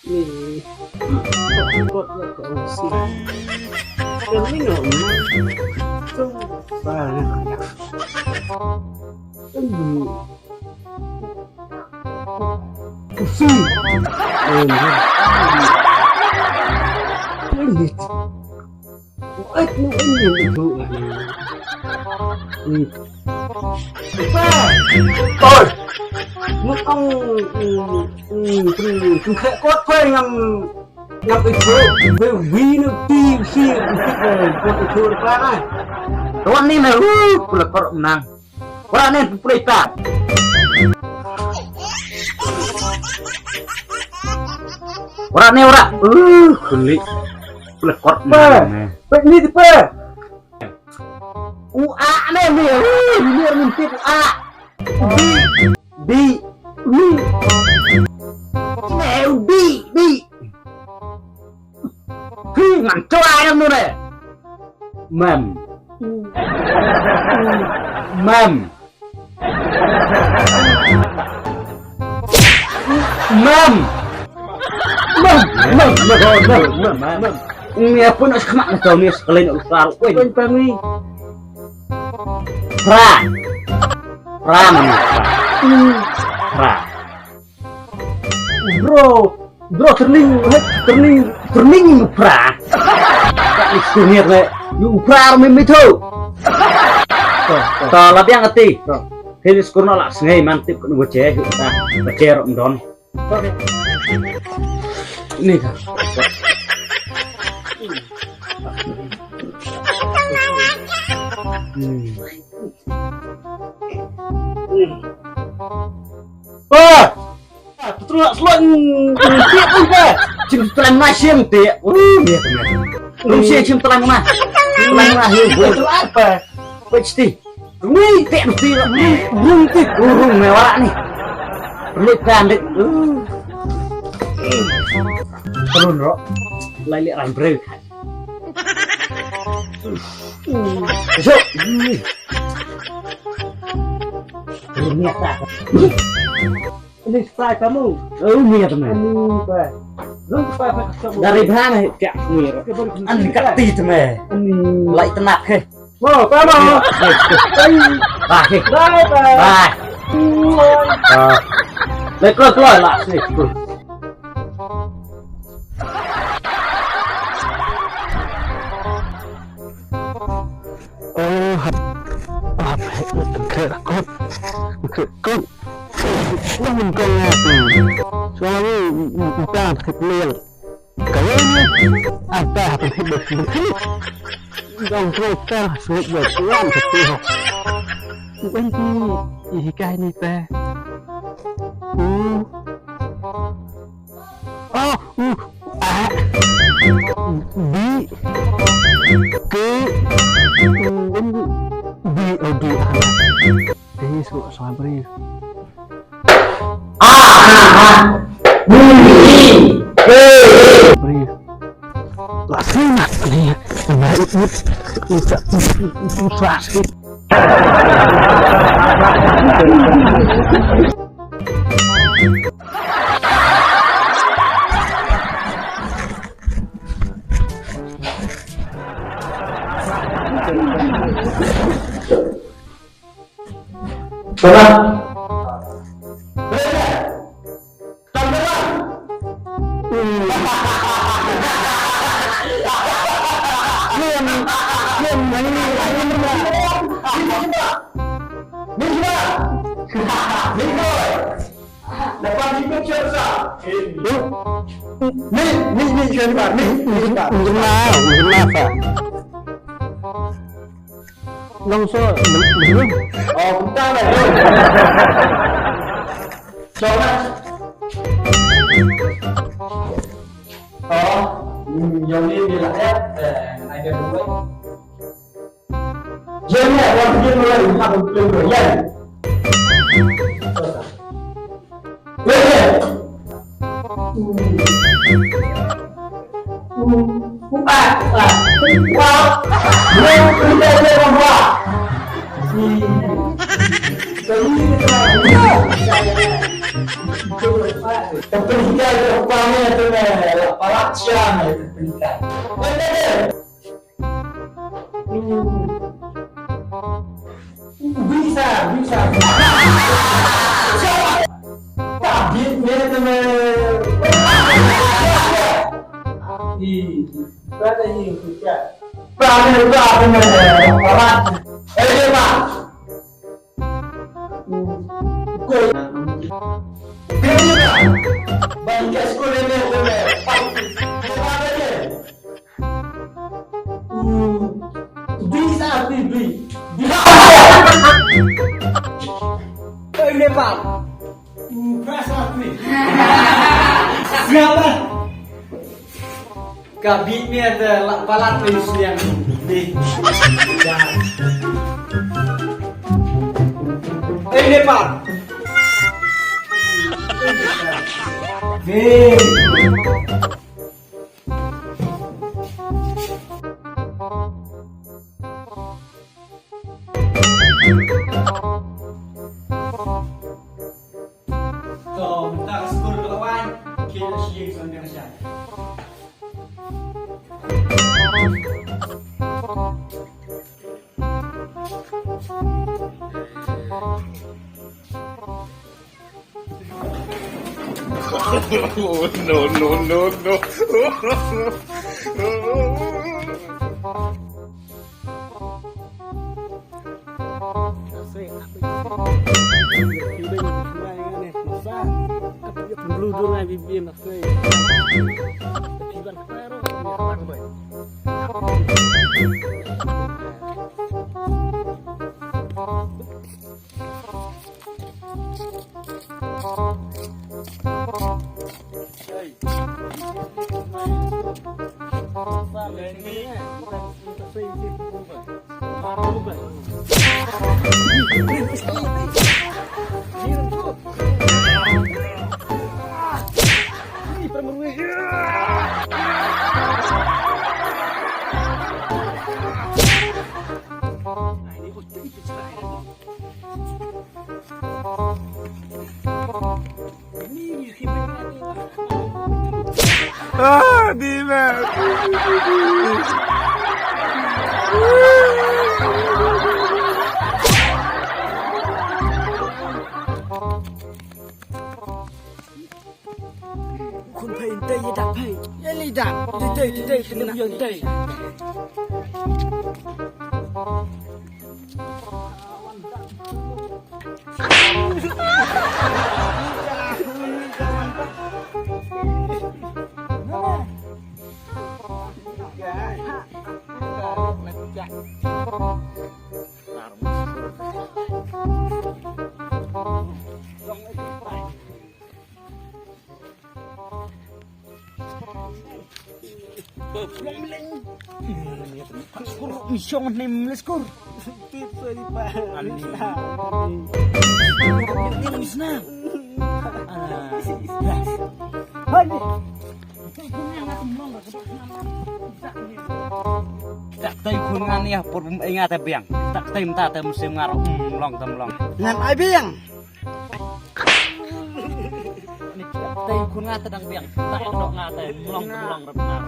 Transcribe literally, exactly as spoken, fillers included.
Ni. Kot, kot, kot, kot, si. Kami no, ma. Tu, ba, na, ya. Kami. Usi. Eh, ni. Ni. Oi, nu, nu, nu, nu, nu. Hmm. Oi. Mu ong, hmm, hmm, hmm, hmm, kot koi ngam, ngam itu, be, wi nu, ti, si, ti, be, kot itu, apa, ai. Tuan ni, na, uh, pula kor menang. Ora ne pulai ta. Ora ne ora. Uh, kuli. Pula kot pe. Pe ni pe. U a ne ni. Uh, ni ni tip u a. Bi. Bi. Ni. Ne u bi. Bi. Hi, ngan cuai dong tu deh. Mem. Mem. Mem. Mem, mem, mem, mem, mem, mem. Ni apa nak sekemak nak tahu ni sekali nak lupa. Weh, kami. Pra. Pra mana? Pra. Bro, bro, turning, hei, turning, turning, pra. Tak ni senior le, you pra me me tu. To, to. To, labiang ati. To. Hei, skur no la sngai man tip kenu bache, ta, bache ro ndon. Oke. Ni ka. Hmm. Hmm. Ah! Ah, tu terus slot. Hmm, siap pun ke? Cim telan mah, cim te. Uh, dia teman. Lu siap cim telan mah. Telan mah, lu. Itu apa? Pasti. Ni te mesti. Urung te, urung mewah ni. Perlu kan dek. Uh. Perlu, bro. Lai lek ran breu. Jom. Ini apa? Ini style kamu. Oh, ini apa, man? Ini apa? Lu apa, apa, apa? Dari mana, Kak? Ini. An kat ti tu, man. Ini. Lai tenak, he. Mau, apa mau? Bye. Bye. Bye, bye. Bye. Bye. Ah. Lai keluar, keluar lah. Sini. Oh, hap. Hap. Kekot. Kekot. Nang kong ya. Suami entah kekeliang. Kawin ni, anta hapin hidup sendiri. Dong cerita sebut buat tuan setiap. Bukan tu, ihikai ni teh. U. Oh, u, a. Di. Ke. Di, oh, di, a. Te su, sabri. Ah, ah, ah. Ni, ni. Eh. Sabri. La sima ni. Ni, ni, ni, ni, ni, ni. Salah. Ni, ni, ni, ni, ni, ni, ni, ni, ni, Long so, belum. Oh, bukan lah, belum. So, nah. Oh, hmm, yang ni dia lah, ya. Eh, ada dua. Yang ni, yang ni, yang ni, yang ni, yang ni. Te pynhikai te, khublei te me, la palat sha me te pynhikai. Wei te te. Bisa, bisa. Ka bit me te me. Ih, ba da hi ku ka. Ba me, ba me, la palat. Eh, ba. Ka bit me te la palat te sliang. Di. Ei, Nepal. Di. To, mynta ka skur ka la wan, ki la shim sha ka sha. No, no, no, no. Ah, di man. Khun phai ntei ïa dak phai. Ïa ni dak. Ntei ntei ntei ntei ntei ntei. Skur, mission ni mle skur. Tip sorry pa. Ani. Ini misna. Ah, yes. Hai. Tak tai khun ngan ïa por bum ai nga ta biang. Tak tai mynta ta musim ngar, mm, long tam long. Ngan ai biang. Ni tak tai khun nga ta dang biang. Tak dok nga ta long tam long rap ngar.